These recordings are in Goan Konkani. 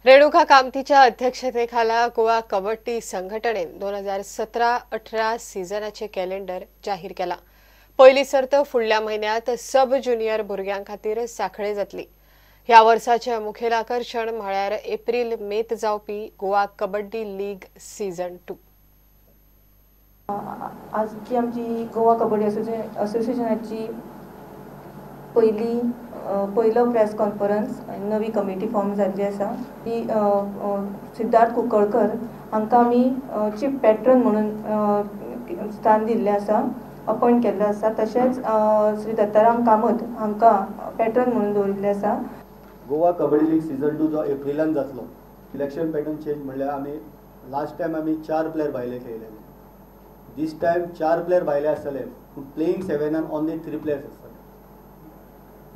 रेणुका कामतीच्या अध्यक्षतेखाला गोवा कबड्डी संघटनेन 2017-18 सीझनाचे कॅलेंडर जाहीर केला। पयली सर्त फुडल्या म्हयन्यांत सब ज्युनियर भुरग्यां खातीर सांखळे जातली। ह्या वर्साचे मुखेल आकर्शण म्हळ्यार एप्रील मेत जावपी गोवा कबड्डी लीग सीझन 2। आजची आमची गोवा कबड्डी असोसिएशनाची पयलो प्रेस कॉन्फरन्स नवी कमिटी फॉर्म जाल्ली आसा। ती सिद्धार्थ कुंकळकर हांकां आमी चीफ पॅट्रन म्हणून स्थान दिल्लें आसा, अपॉयंट केल्लें आसा। तशेंच श्री दत्ताराम कामत हांकां पॅट्रन म्हणून दवरिल्लें आसा। गोवा कबड्डी लीग सीझन 2 जो एप्रिलान जातलो, सिलेक्शन पॅटर्न चेंज म्हणल्यार आमी लास्ट टायम आमी 4 प्लेयर भायले खेळयलेले, दीस टायम 4 प्लेयर भायले आसतले पूण प्लेईंग 7 ओनली 3 प्लेयर्स आसतले।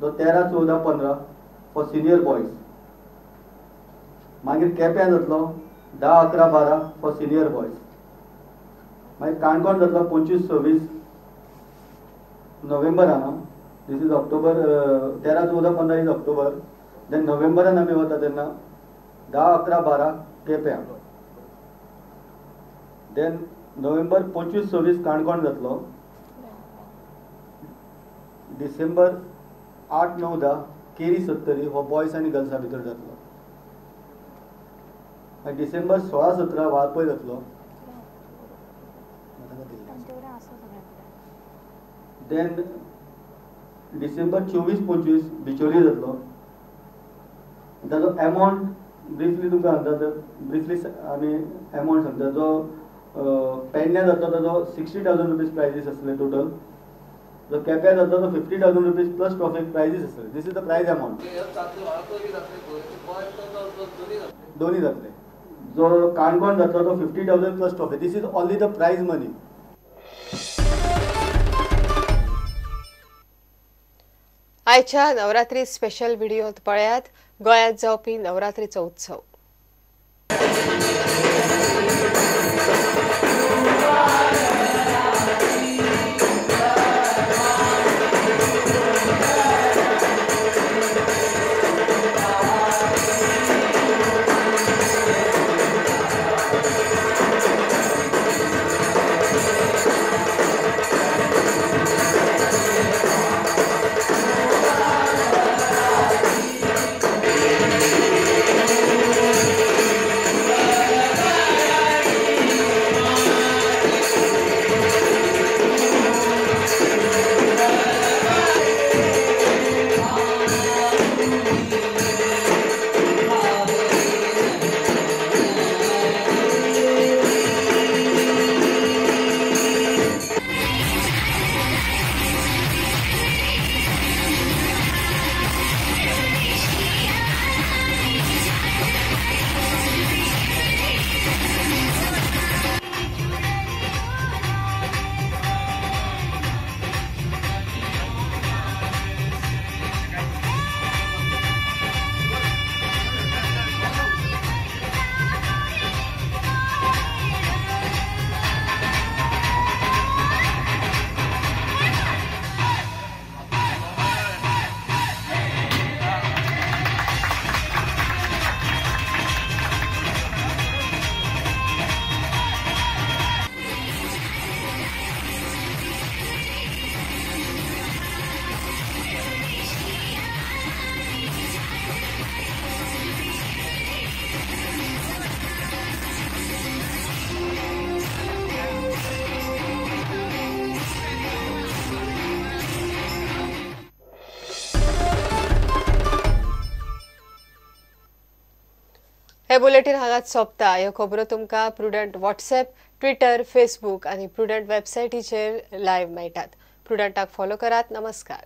जो 13, 14, 15 फॉर सिनियर बॉयज, मागीर केप्यां जातलो 10, 11, 12 फॉर सिनियर बॉयज, मागीर काणकोण जातलो 25, 26 नोव्हेंबरान, this is October, 13, 14, 15 is October. Then नोव्हेंबरान आमी वता तेन्ना 10, 11, 12 केप्यां, देन नोव्हेंबर 25, 26 काणकोण जातलो, डिसेंबर 8, 9, 10 केरी सत्तरी हो बॉयज आनी गर्ल्सां भितर जातलो, मागीर डिसेंबर 16, 17 वाळपय जातलो, देन डिसेंबर 24, 25 बिचोली जातलो। ताजो एमावंट ब्रिफली तुमकां सांगता, ब्रिफली आमी एमावंट सांगता। जो पेडण्या जातलो ताजो 60,000 रुपीज प्रायजीस आसतले टोटल, जो केप्यां जातलो तो 50,000 रुपीज प्लस ट्रॉफी प्रायजीस आसतले। This is the prize amount. दोन्ही जातले। जो काणकोण जातलो तो 50,000 plus trophy. This is only the prize money. आयच्या नवरात्री स्पेशल व्हिडिओत पळयात गोंयांत जावपी नवरात्रीचो उत्सव। हे बुलेटिन हांगाच सोंपता। ह्यो खबरो तुमकां प्रुडंट व्हॉट्सएप, ट्विटर, फेसबूक आनी प्रुडंट वेबसायटीचेर लायव्ह मेळटात। प्रुडंटाक फॉलो करात। नमस्कार।